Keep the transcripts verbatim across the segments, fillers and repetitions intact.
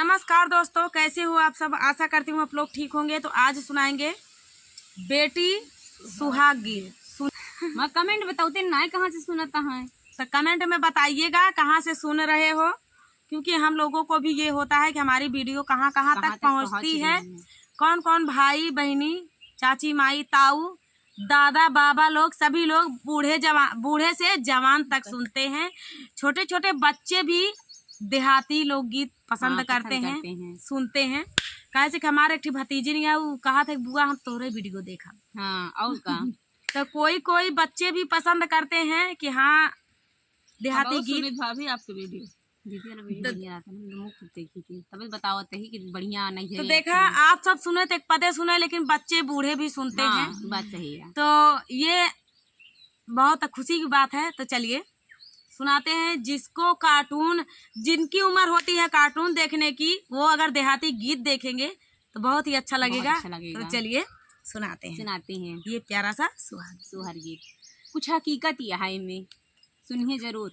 नमस्कार दोस्तों, कैसे हो आप सब? आशा करती हूँ आप लोग ठीक होंगे। तो आज सुनाएंगे बेटी सुहाग गीत। सुन- मैं comment बताओ, ते नाय कहाँ से सुनता है? तो comment में बताइएगा कहाँ से सुन रहे हो, क्योंकि हम लोगों को भी ये होता है कि हमारी video कहाँ कहाँ कहाँ तक तक पहुँचती पहुँच है, रही है। कौन कौन भाई बहनी, चाची, माई, ताऊ, दादा, बाबा लोग, सभी लोग, बूढ़े जवा-, बूढ़े से जवान तक सुनते हैं। छोटे छोटे बच्चे भी देहाती लोकगीत पसंद हाँ, करते पसंद हैं, करते हैं। सुनते हैं। काहे से कि हमारे एक ठे भतीजी नहीं है, वो कहा था कि बुआ हम तोरे video देखा। हाँ, और का? तो कोई कोई बच्चे भी पसंद करते हैं कि हाँ, देहाती हम और गीत। सुमित भाभी आपके video। दीदी वाला video तो बढ़िया रहता है ना, हम लोग खूब देखी थी, तभी बतावत ही कि बढ़िया नहीं है तो या देखा, अच्छा नहीं। आप सब सुने तो एक पदे सुने, लेकिन बच्चे बूढ़े भी सुनते हाँ, हैं। बात सही है। तो ये बहुत खुशी की बात है। तो चलिए सुनाते हैं, जिसको cartoon, जिनकी उम्र होती है cartoon देखने की, वो अगर देहाती गीत देखेंगे तो बहुत ही अच्छा बहुत लगेगा। अच्छा लगेगा। तो चलिए सुनाते हैं सुनाते हैं। ये प्यारा सा सुहाग। सुहाग गीत। कुछ हकीकत यह है इनमें, सुनिए जरूर।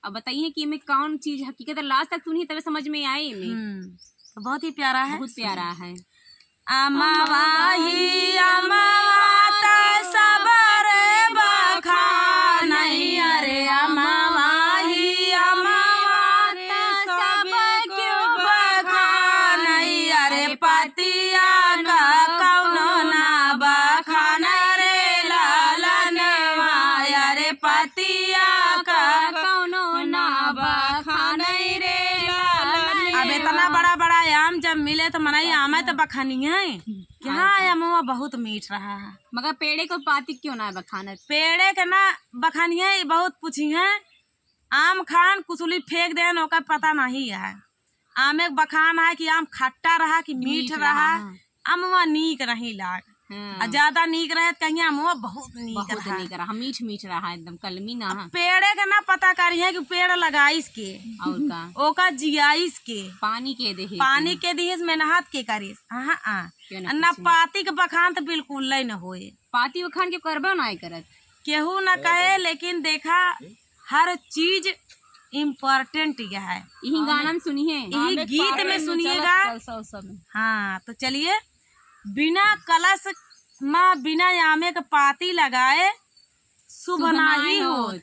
अब बताइए कि इनमें कौन चीज हकीकत है, last तक सुनिए तबे समझ में आए इनमें। हम्म, तो बहुत ही प्यारा है। बहुत प्यारा है। अमवा ही अमवा त सबरे बखानई, अरे अमवा ही अमवा त सब क्यों बखानई, अरे पतिया का कौनो ना बखान रे लालनवा, अरे पतिया का कौनो ना बखानई रे लालनवा। अब इतना बड़ा बड़ा आम जब मिले तो मनई आमे तो बखानी है कि हाँ, हाँ, का? अमवा बहुत मीठ रहा है। मगर पेड़े को पाती क्यों ना बखानत? पेड़े के ना बखानिए, ई बहुत पूछिए। आम खान कुसुली फेंक देन, ओकर पता नहीं है। आमे के बखान है कि आम खट्टा रहा कि मीठ मीठ रहा, रहा, हाँ। अमवा नीक नहीं लाग। हाँ। आ ज्यादा नीक रहे तो कहिए अमवा बहुत नीक बहुत रहा। नीक रहा, मीठ मीठ रहा एकदम, कलमी ना। अब हाँ। पेड़े के ना पता करिए कि पेड़ लगाइस के, और का? ओका जियाइस के, पानी के देहिस, पानी के दिहिस, मेहनत के करिस। हाँ, हाँ। क्यों ना आ, ना पूछी? पाती के बखान तो बिल्कुल न होए। पाती बखान के करबे ना करत। केहू ना कहे, लेकिन देखा, हर चीज important यह है। यही गाना में सुनिए। यही गीत में सुनिएगा। हाँ, तो चलिए, बिना कलश मा बिना आमे के पाती लगाए शुभ शुभ नाही नाही होत। होत।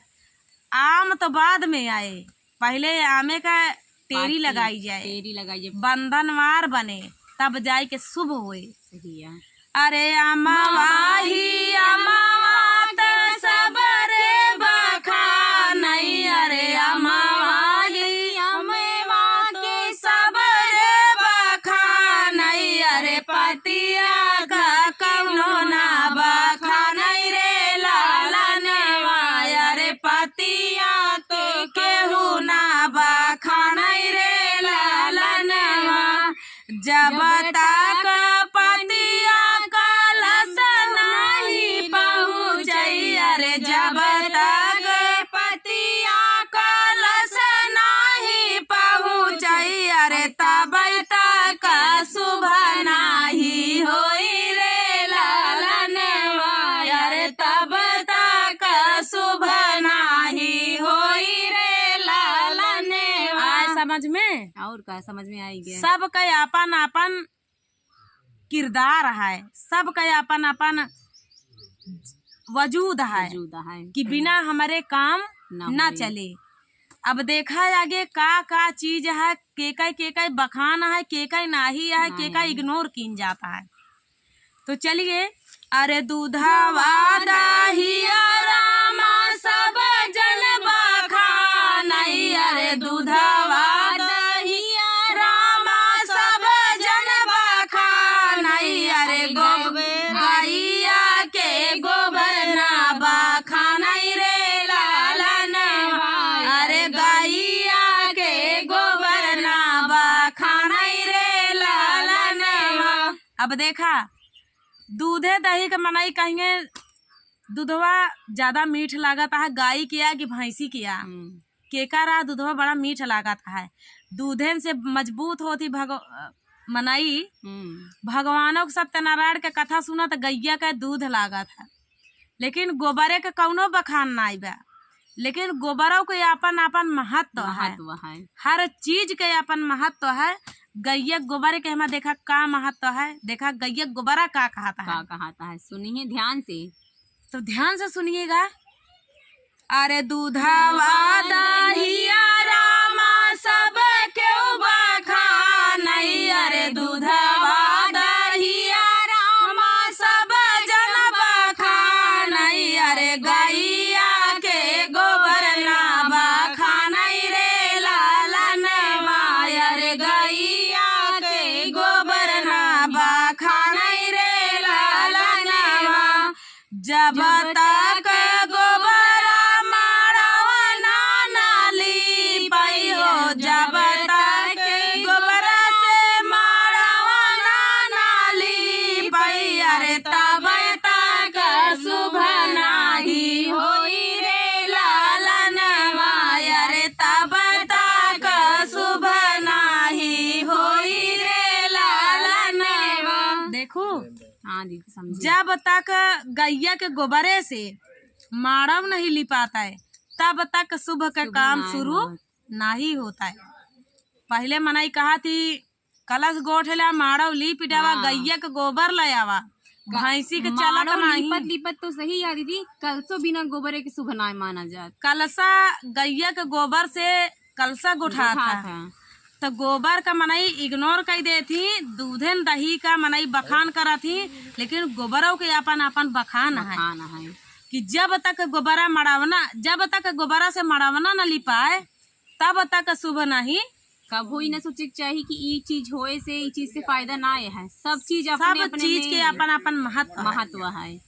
आम तो बाद में आए, पहिले आमे का टेरी पाती, लगाई जाए, टेरी लगाई जाए। बंधनवार बने, तब जाए के शुभ होए। सही है। अरे अमवा ही अमवा त सबरे बखानई, अरे अमवा ही अमवा के सबरे बखानई, अरे पतिया का कौनो ना बखानई रे लालनवा, अरे पतिया तो केहू ना बखानई रे लालनवा। जब तक पतिया कलश नाही पहुँचई, अरे जब तक पतिया कलश नाही पहुँचई, अरे तब तक शुभ नाही होई रे लालनवा, अरे तब तक शुभ नाही होई रे लालनवा। आए समझ में? और का समझ में आई गया? सबके आपन आपन किरदार है, सबके आपन आपन वजूद है वजूद है। कि बिना हमरे काम ना ना होई। चले। अब देखा आगे का का चीज है, के कई के कई बखान है, के कई नाही है, के कई नाही। Ignore कीन जाता है। तो चलिए, अरे दूधवा दहिया रामा सब जन बखानई, अरे दूधवा दहिया रामा सब जन बखानई, अरे गो-, गैया के गोबर ना बखानई रे लालनवा, अरे गैया के गोबर ना बखानई रे लालनवा। अब देखा, दूधे दही के मनई कहिए, दूधवा ज्यादा मीठ लागत है गाय के या कि भैंसी के या? हम्म। केका रहा दूधवा बड़ा मीठ लागत है। दूधेन से मजबूत होती भग-, मनई। हम्म। भगवानों के सत्यनारायण के कथा सुनत गैया के दूध लागत है, लेकिन गोबरे के कौनो बखान नाई बा। लेकिन गोबरौ के आपन आपन महत्व है। महत्व है। हर चीज के आपन महत्व है। गइया गोबर के हमा देखा का महत्व है, देखा गइया गोबरा का कहत है। का कहत है, सुनिए ध्यान से। तो ध्यान से सुनिएगा। अरे दूधवा दहिया रामा सब केहू बखानई, अरे दूधवा दहिया रामा सब जन बखानई, अरे गइया के गोबर ना बखानई रे लालनवा, अरे गइया के गोबर ना बखानई रे लालनवा। जब तक गोबरा मड़वा ना लीपई हो, जब तक गोबरा से मड़वा ना लीपई, अरे तब तक शुभ नाही होई रे लालनवा, अरे तब तक शुभ नाही होई रे लालनवा। देखू, हाँ दीदी, समझी। जब तक गइया के गोबरे से माड़व नहीं लिपाता है, तब तक शुभ के शुभ काम नाही शुरू होत। नाही होता है। पहिले मनई कहत ही, "कलश गोठेला, माड़व लीपि डावा, हाँ। गइया के गोबर ले आवा।" ग-, भैंसी के चलत माड़व नाही। लीपत लीपत तो सही है दीदी, कलशो बिना गोबरे के शुभ नाही माना जात। कलशा गइया के गोबर से कलशा गोठात गोठात है। है। तो गोबर का मनई ignore कइ देत ही, दूधे न दही का मनई बखान करत ही, लेकिन गोबरौ के आपन आपन बखान है। बखान है। कि जब तक गोबरा मड़वना, जब तक गोबरा से मड़वना न लिपाए, तब तक शुभ नहीं। कबहू ई न सोचे के चाही कि ई चीज होए से, ई चीज से फायदा ना आए है। सब चीज अपने, सब अपने चीज में के आपन आपन महत्व है। महत्व है।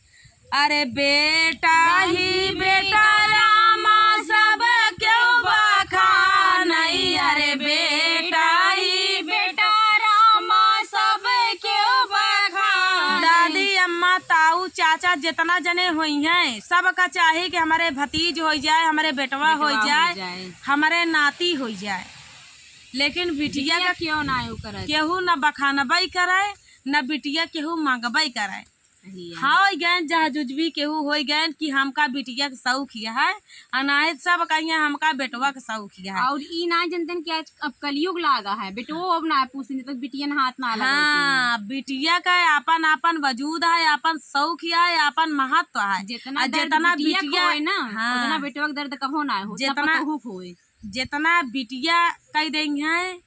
अरे बेटा ही बेटा रामा सब केहू बखानई, अरे बेटा ही बेटा रामा सब केहू बखानई। दादी, अम्मा, ताऊ, चाचा जितना जने होइहैं, सबका चाही कि हमरे भतीज होइ जाए, हमरे बेटवा बेटवा होइ होइ जाए, जाए। हमरे नाती होइ जाए। लेकिन बिटिया बिटिया का क्यों ना आयो करत? केहू न बखानबई करे, न बिटिया केहू मांगबई करे। सही है। हाँ, होइ गएन जहजुजवी केहू होइ गएन कि हमका बिटिया के शौक यह है, अनाहित सब कहिए हमका बेटवा के शौक यह है। और ई ना जनतन कि आज अब कलयुग लागा है, बेटवो अब ना पूछने तक बिटियन हाथ ना लगावत हाँ, हैं। बिटिया का आपन आपन वजूद है, आपन शौक है, आपन महत्व है। जितना आ दर्द जितना बिटिया बिटिया का होए ना, हाँ। उतना बेटवा के दर्द कहो ना हो, जितना पतोहू को होए। जितना बिटिया कह देइहैं,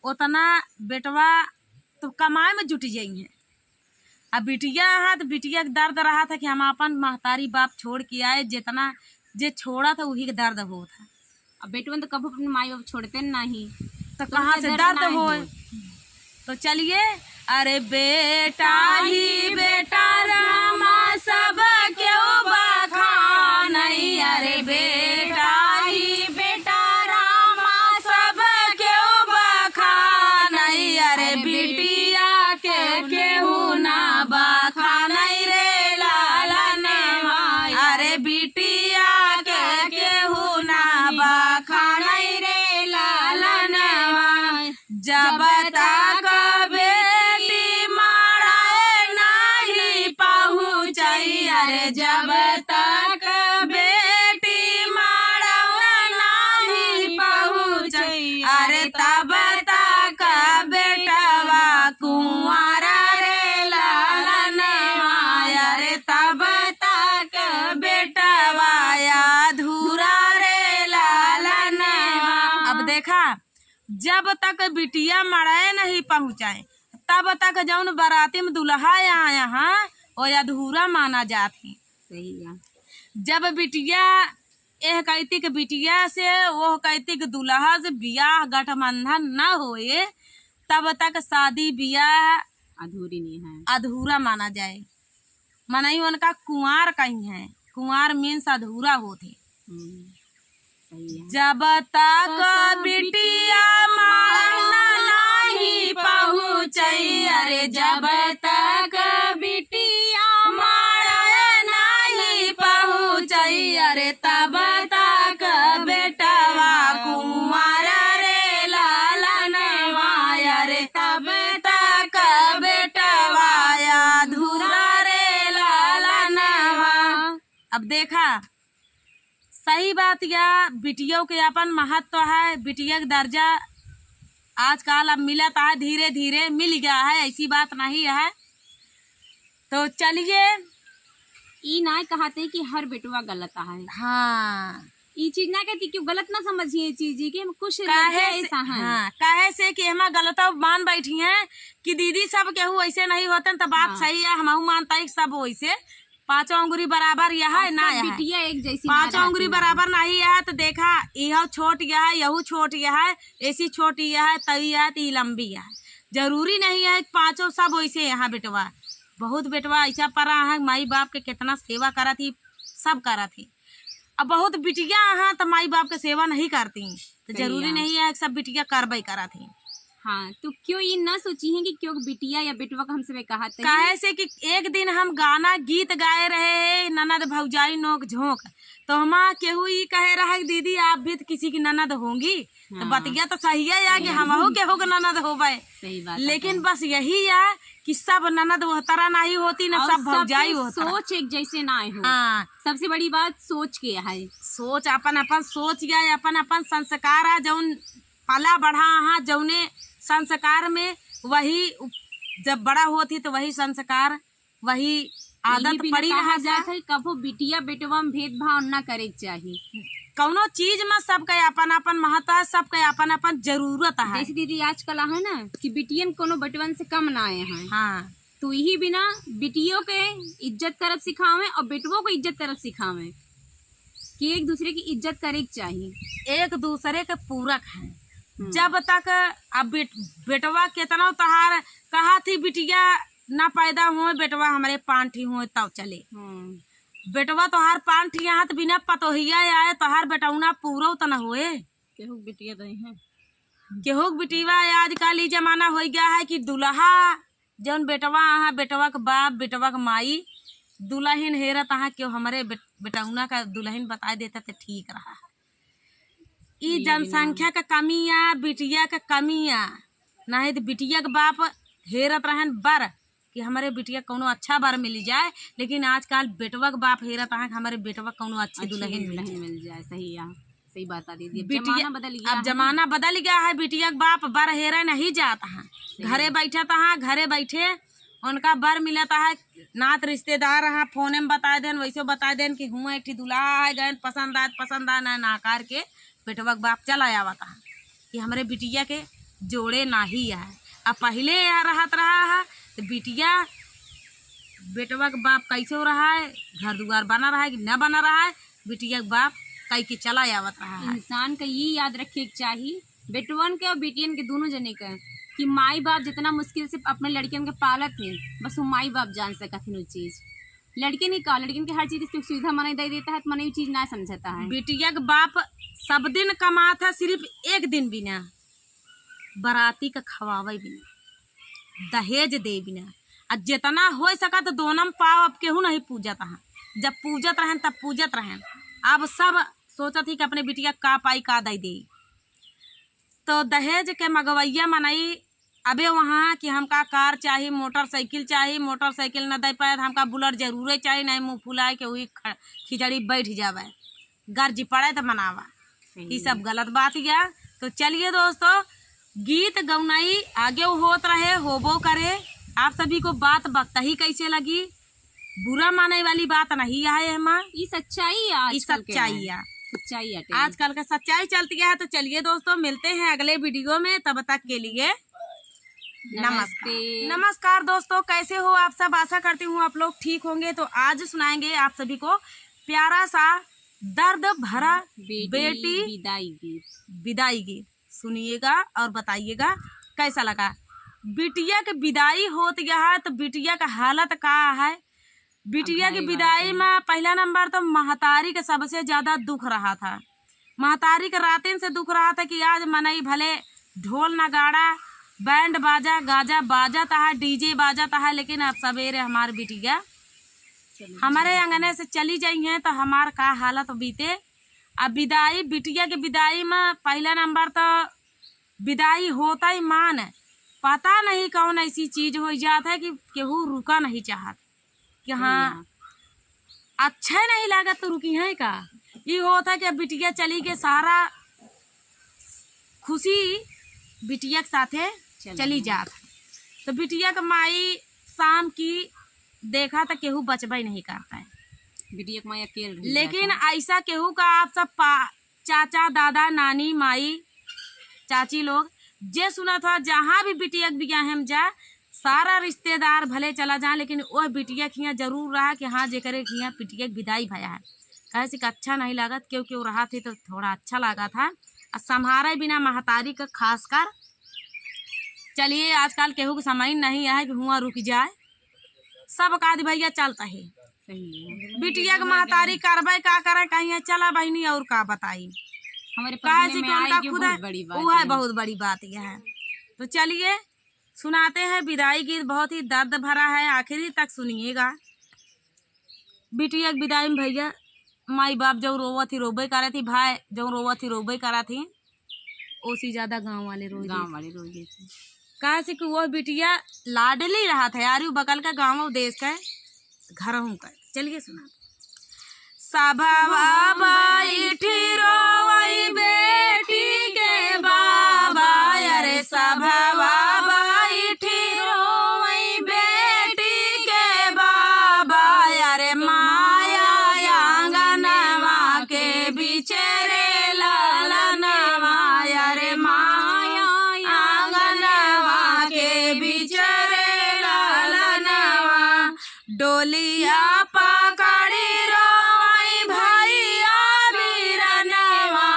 उतना बेटवा तो कमाए में जुट जाइहैं। अब बिटिया है तो बिटिया के दर्द रहा था कि हम अपन महतारी बाप छोड़ के आए, जितना जे छोड़ा था वही के दर्द होत है। अब बेटवन तो कबो अपने माई बाप छोड़ते नहीं, तो तो कहाँ उनका से दर्द दर्द नहीं होए? होत। तो चलिए, अरे बेटा ही बेटा रामा सब केहू बखानई, अरे बेटा ही बेटा रामा सब केहू बखानई, अरे बिटिया के केहू ना बखानई रे लालनवा, अरे बिटिया के केहू ना बखानई रे लालनवा। जब तक बेटी मड़ाए नाही पहुँचई, अरे जब तक बेटी मड़ाए नाही पहुँचई, अरे तब तक बेटवा कुंवारा रे लालनवा, अरे तब तक बेटवा अधूरा रे लालनवा। अब देखा, जब तक बिटिया मड़ाए नहीं पहुँचाए, तब तक जौन बराती में दुल्हा आया है, वो अधूरा माना जात है। सही है। जब बिटिया, एह कैती के बिटिया से, ओह कैती के दुल्हा से बियाह गठबंधन न होए, तब तक शादी बियाह अधूरी नहीं है। अधूरा माना जाए। मनई उनका कुंवार कहिहैं, कुंवार means अधूरा होत है। हम्म, सही है। जब तक बिटिया मड़न नाही पहुँचई, अरे जब तक बिटिया मड़न नाही पहुँचई, अरे तब तक बेटवा कुंवार रे लालनवा, अरे तब तक बेटवा अधूरा रे लालनवा। अब देखा, तही बात या बिटियों के अपन महत्व है, बिटिया के दर्जा आजकल अब मिलत है, धीरे धीरे मिल गया है, ऐसी बात नहीं है। तो चलिए, ई ना कहते कि हर बेटवा गलत है। हाँ। ई चीज ना कहती, क्यों गलत ना समझिए चीज, कि हम कुछ काहे लड़के से, ऐसा हैं। हाँ, काहे से कि हमार गलत मान बैठी हैं कि दीदी सब केहू ऐसे नहीं होते, तो बात हाँ। सही है, हमहू मानता है कि सब वैसे पाँचों अंगुरी बराबर यह है, और ना सब यह है। बिटिया एक जैसी ना पाँचों अंगुरी रहती है। बराबर नहीं यह है, तो देखा, यह छोट यह है, यहू छोट यह है, ऐसी छोट यह है, तई यह है, तो ई लंबी यह है। जरूरी नहीं है कि पाँचों सब वैसे यहाँ बेटवा। बहुत बेटवा ऐसा परा है, माई बाप के कितना सेवा करत ही, सब करत ही। अब बहुत बिटिया हैं तो माई बाप के सेवा नहीं करती, तो सही जरूरी है। नहीं है कि सब बिटिया करबे करत ही। हाँ, तो क्यों ये ना सोची हैं कि क्यों बिटिया या बेटवा का हम सबे कहा तही? काहे से कि एक दिन हम गाना गीत गाए रहे हैं, ननद भौजाई नोक झोंक, तो हमार केहू ई कहे रहा कि दीदी आप भी तो किसी की ननद होंगी, तो हाँ। बतिया तो सही है या कि सही है। हमहू केहू के ननद होबे। सही बात है। लेकिन बस यही है कि सब ननद वह तरह नहीं होती, ना और सब भौजाई सबके वह तरह। सोच एक जैसे ना हो। हाँ। सबसे बड़ी बात सोच के है। सोच अपन अपन सोच या अपन अपन संस्कार है, जौन पला बढ़ा है, जौने संस्कार में वही उप-, जब बड़ा होती तो वही संस्कार, वही आदत यही बिना पड़ी कहा रहा जात है। है, कभो बिटिया बेटवा में भेदभाव ना करे के चाही। कौनो चीज में सबके अपन अपन महत्व है, सबके अपन अपन जरूरत है। जैसे दीदी आजकल है ना कि बिटियन कोनो बेटवन से कम ना आए हैं। हाँ। तो यही बिना बिटियों के इज्जत करब सिखावे और बेटवों को इज्जत करब सिखावे कि एक दूसरे की इज्जत करे के चाही। एक दूसरे के पूरक हैं। हम्म। जब तक अब बेट-, बेटवा केतना तोहार कहा थी बिटिया ना पैदा होए, बेटवा हमरे पाँच ठी होए तब चले। हम्म। बेटवा तोहार पाँच ठी यहाँ तो बिना पतोहिया आए, तोहार बेटौना पूरौ त न होए। केहू के बिटिया नहीं है। केहू के बिटिया आजकल ई जमाना होइ गया है कि दुल्हा जौन बेटवा अहाँ, बेटवा के बाप, बेटवा के माई, दुलहिन हेरत अहाँ, केहू हमरे बेट-, बेटौना का दुलहिन बताइ देता त ठीक रहा। ई ई जनसंख्या क कमी आ, बिटिया क कमी आ, नाहीं त बिटिया क बाप हेरत रहन बर कि हमरे बिटिया कौनो अच्छा बर मिल जाए, लेकिन आजकल बेटवा क बाप हेरत अहाँ कि हमरे बेटवा कौनो अच्छी अच्छी दुलहिन मिल दुलहिन जाए। मिल जाए, सही है। सही बात है दीदी, अब बिटिया, जमाना बदल गया अब है ना। जमाना बदल गया है, बिटिया के बाप बर हेरे नहीं जात है, सही घरे है। बैठत है, घरे बैठे उनका बर मिलत है, नात रिश्तेदार है, फोने में बताइ देन, वैसे बताइ देन कि हुआँ एक ठी दुल्हा है, गएन पसंद आए, पसंद आए, ना नकार के बेटवा के बाप चला आवत है कि हमरे बिटिया के जोड़े नाही है। अब पहिले यहाँ रहत रहा है तो बिटिया, बेटवा के बाप कैसे रहा है, घर दुआर बना रहा है कि न बना रहा है, बिटिया के बाप कई के चला आवत रहा है। इंसान का ये याद रखे के चाही, बेटवन के और बिटियन के दोनों जने के, कि माई बाप जितना मुश्किल से अपने लड़कियन के पालत हैं, बस वो माई बाप जान सकत हैं वो चीज। लड़कियन के का, लड़कियन के हर चीज की सुख सुविधा मनई दे देता है, तो मनई वो चीज ना समझता है। बिटिया के बाप सब दिन कमात है, सिर्फ एक दिन बिना बराती का खवावे बिना, दहेज दे बिना, आ जितना होइ सकत दोनम पाव अब केहू नहीं पूजत है। जब पूजत रहन तब पूजत रहन, अब सब सोचत ही कि अपने बिटिया का पाई का दे दे। तो दहेज के मगवैया मनई अबे वहाँ कि हमका कार चाही, मोटरसाइकिल चाही, मोटरसाइकिल न दे पाए तो हमका बुलेट जरूरे चाही, नहीं मुँह फुलाए के वही ख-, खिचड़ी बैठ जावे, गर्जी पड़े तो मनावा। सही ई सब है। गलत बात या। तो चलिए दोस्तों, गीत गौनाई आगे होत रहे, होबो करे। आप सभी को बात बकतही कैसे लगी, बुरा माने वाली बात नहीं है एमा। ई सच्चाई है ई आजकल के सच्चाई है। है। सच्चाई है। आजकल का सच्चाई चलती है। तो चलिए दोस्तों, मिलते हैं अगले वीडियो में, तब तक के लिए नमस्कार। नमस्ते। नमस्कार दोस्तों, कैसे हो आप सब? आशा करती हूँ आप लोग ठीक होंगे। तो आज सुनाएंगे आप सभी को प्यारा सा दर्द भरा बेटी बेटी विदाई गीत। विदाई गीत। सुनिएगा और बताइएगा कैसा लगा। बिटिया के विदाई होत गया है तो बिटिया का हालत का है। बिटिया अब के भाई विदाई बात है। में पहला नंबर तो महतारी के सबसे ज्यादा दुख रहा था। महतारी के रातिन से दुख रहा था कि आज मनई भले ढोल नगाड़ा, बैंड बाजा, गाजा बाजत है, डीजे बाजत है, लेकिन अब सवेरे हमार बिटिया चलो, हमारे चलो। अंगने से चली जाई हैं तो हमार का हालत बीते। अब विदाई, बिटिया के विदाई में पहला नंबर तो विदाई होता ही मान, पता नहीं कौन ऐसी चीज हो जात है कि केहू रुका नहीं चाहत कि हाँ, हाँ। अच्छा नहीं लागत तो रुकी हैं का? ई होत है कि बिटिया चली के सारा खुशी बिटिया के साथे चली चली जात। जात। तो बिटिया के माई शाम की देखा तो केहू बचबे नहीं करता है। बिटिया के माई अकेल रही लेकिन जात है। ऐसा केहू का आप सब पा-, चाचा, दादा, नानी, माई, चाची लोग जे सुनत हो, जहाँ भी बिटिया के बियाहे में जा, सारा रिश्तेदार भले चला जाए, लेकिन वह बिटिया के हियाँ जरूर रहा कि हाँ, जेकरे के हियाँ बिटिया के विदाई भया है। काहे से कि अच्छा नहीं लागत, क्यों क्यों रहा थी तो थोड़ा अच्छा लागत है। और संभारे बिना महतारी का खासकर, चलिए आजकल केहू के समय नहीं है कि हुआं रुक जाए, सब का दि भैया चलता है। सही है। बिटिया के महतारी करबे का करे, कहीं चला बहिनी और का बताई। हमारे काहे पढ़ने से में कि उनका आएगी, खुद बहुत है, बड़ी बात वो है, है। बहुत बड़ी बात यह है। तो चलिए सुनाते हैं विदाई गीत, बहुत ही दर्द भरा है, आखिरी तक सुनिएगा। बिटिया के विदाई में भैया माई बाप जौन रोवत ही रोबे करत ही, भाई जौन रोवत ही रोबे करत ही, ओसी ज्यादा गाँव वाले रोई गाँव देत। वाले रोई देत। काहे से कि वह बिटिया लाडली रहत है, आरू बगल का गाँव देश का घरहूँ का। चलिए सुना। सभवा बैठी रोवई बेटी के बाबा, अरे सभवा बैठी रोवई बेटी के बाबा, अरे माया आंगनवा के बिचरे लालनवा, अरे माया आंगनवा के बिचरे लालनवा। डोलिया पकड़ी रोवई भैया बीरनवा,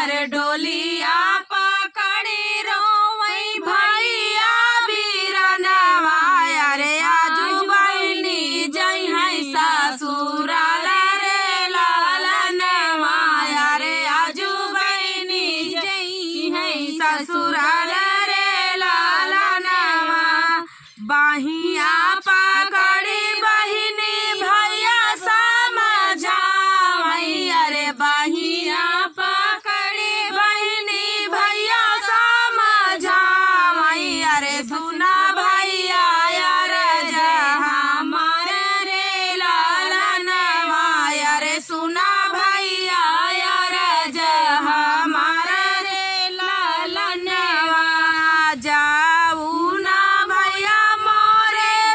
अरे डोलिया पकड़ी रोवई भैया बीरनवा, अरे आजू बहिनी जइहैं ससुराल रे लालनवा, अरे आजू बहिनी जइहैं ससुराल रे लालनवा। बहिया पकड़ी बहिनी भैया समझावई, अरे बहिया पकड़ी बहिनी भैया समझावई, अरे सुना भैया अरज हमार रे लालनवा, अरे सुना भैया अरज हमार रे लालनवा। जाऊ ना भैया मोरे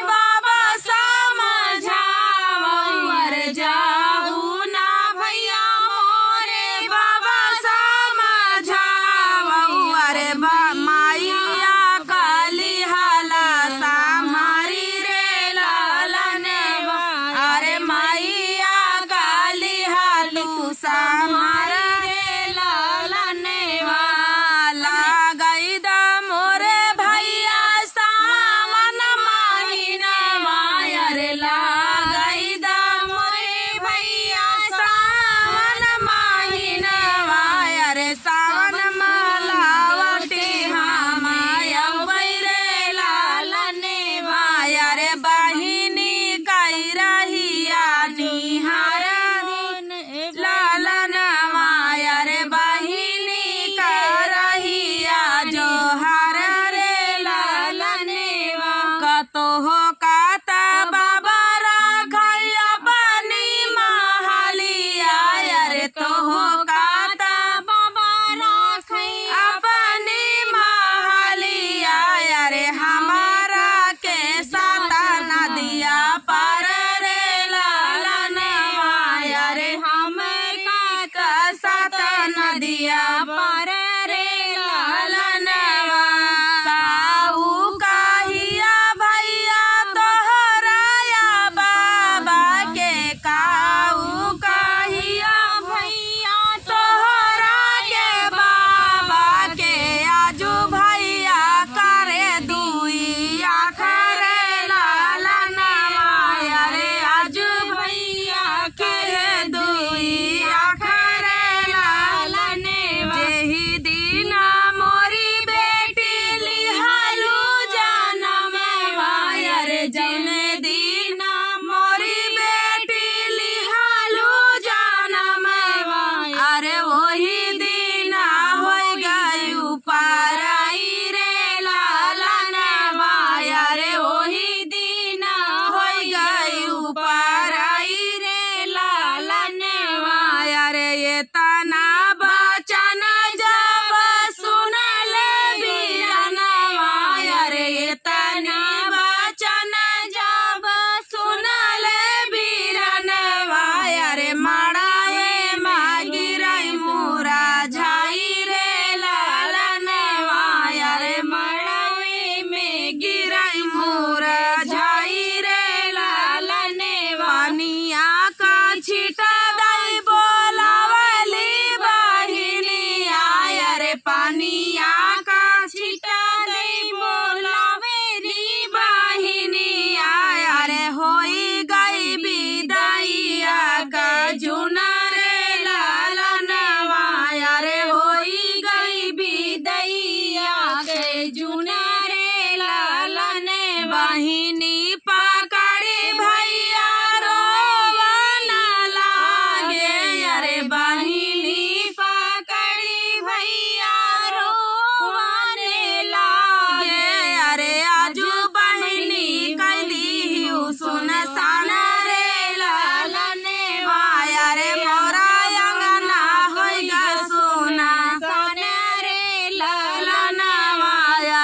ना बचन जब सुनले बीरनवा, अरे मड़ावे मा गिरई मुरझाई रे लालनवा, अरे मड़ावे में गिरई मुरझाई रे लालनवा। पनिया का छिटा दई बोलावली बहिनिया, अरे पनिया का छिटा दई बोलावली बहिनिया, अरे होई गई बिदाइया के जुना रे लालनवा, अरे होई गई बिदाइया के जुना रे लालनवा। बहिनी पकड़ी भैया रोवन लागे, अरे बहिनी पकड़ी भैया रोवन लागे, अरे आजू बहिनी कई दिहु सुनसान रे लालनवा, अरे मोरा अंगना होई गा सुनसान रे लालनवा,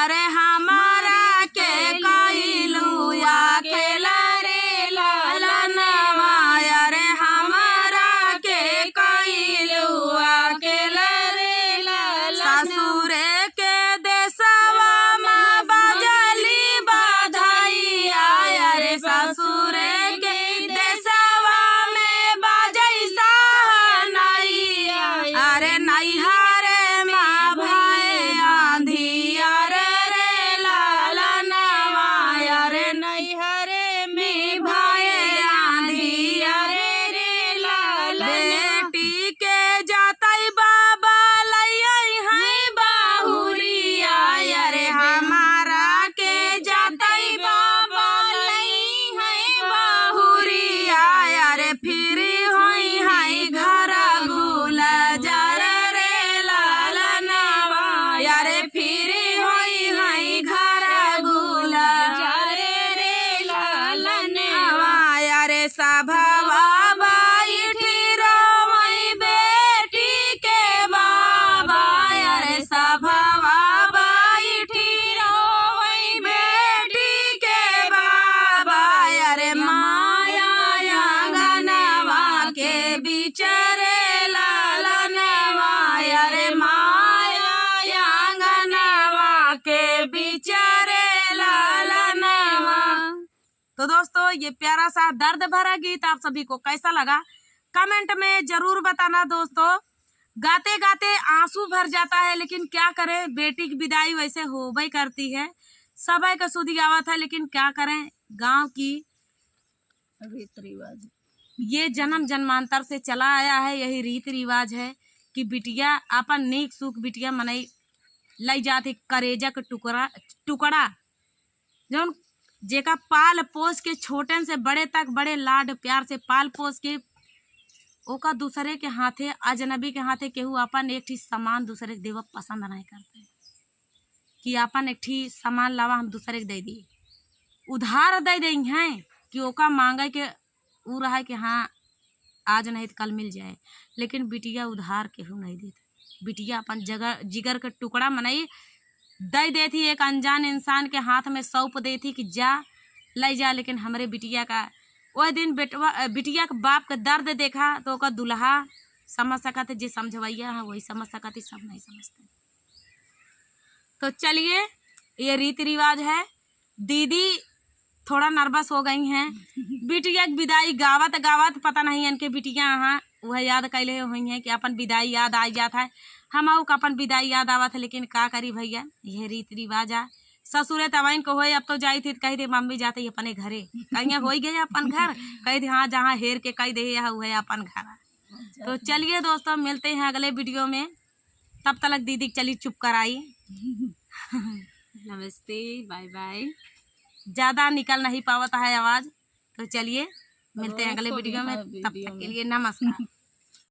अरे हमारा के कइलू अकेला रे लालनवा, अरे हमारा के कइलू अकेला रे लालनवा। ससुरे के देसवा मा बजली बधइया, अरे ससुरे के देसवा में बजई सहनइया, अरे नैहरे मा भए आंधिया रे लालनवा, अरे नैहरे में भए आंधिया रे लालनवा। बेटी के जातई बाबा लइअई हैं बहुरिया, अरे हमारा के जातई बाबा लइहैं बहुरिया, अरे फिरी होइहैं घर गुलजार रे लालनवा, अरे फिरी होइहैं घर गुलजार रे लालनवा, अरे सभवा बैठी रोवई बेटी के बाबा, अरे सभवा बैठी रोवई बेटी के बाबा, अरे माया आंगनवा के बिचरे लालनवा, अरे माया आंगनवा के बिचरे लालनवा। तो दोस्तों, ये प्यारा सा दर्द भरा गीत आप सभी को कैसा लगा, comment में जरूर बताना दोस्तों। गाते गाते आंसू भर जाता है, लेकिन क्या करें, बेटी की विदाई वैसे होबे करती है। सबै का सुधि आवत है, लेकिन क्या करें, गांव की रीत रिवाज, ये जन्म जन्मांतर से चला आया है, यही रीत रिवाज है कि बिटिया अपन नीक सुख बिटिया मनई लई जात है, करेजा के टुकड़ा, टुकड़ा जौन जेका पाल पोस के छोटन से बड़े तक बड़े लाड प्यार से पाल पोस के ओका दूसरे के हाथे, अजनबी के हाथे केहू अपन एक ठी सामान दूसरे के देवब पसंद नाहीं करते कि अपन एक ठी सामान लावा हम दूसरे के दे दी, उधार दे देइहैं कि ओका मांगे के ऊ रहे कि हाँ, आज नहीं तो कल मिल जाए, लेकिन बिटिया उधार केहू नहीं देत। बिटिया अपन जगर, जिगर के टुकड़ा मनई दे देत ही, एक अनजान इंसान के हाथ में सौंप देत ही कि जा, लई जा, लेकिन हमरे बिटिया का, ओह दिन बेटवा, अ, बिटिया के बाप के दर्द देखा तो ओकर दुल्हा समझ सकत है, जे समझवैया है वही समझ सकत है, सब नहीं समझते। तो चलिए, ये रीति रिवाज है। दीदी थोड़ा nervous हो गई हैं। बिटिया के विदाई गावत गावत पता नहीं इनके बिटिया यहाँ वह याद कैले हुई हैं कि अपन विदाई याद आ जात है। हमहू का अपन विदाई याद आवत है, लेकिन का करी भैया, यह रीति रिवाज आ। ससुरे तब इनको होए, अब तो जाई थी तो कही दे मम्मी जाते ही अपने घरे, कहीं होई गए अपन घर, कही दे हाँ जहाँ हेर के कही दे यह हुए अपन घर। तो चलिए दोस्तों, मिलते हैं अगले video में, तब तलक दीदी के चली चुप कराई। नमस्ते, bye bye। ज्यादा निकल नहीं पावत है आवाज, तो चलिए मिलते हैं अगले video में, तब तक के लिए नमस्कार।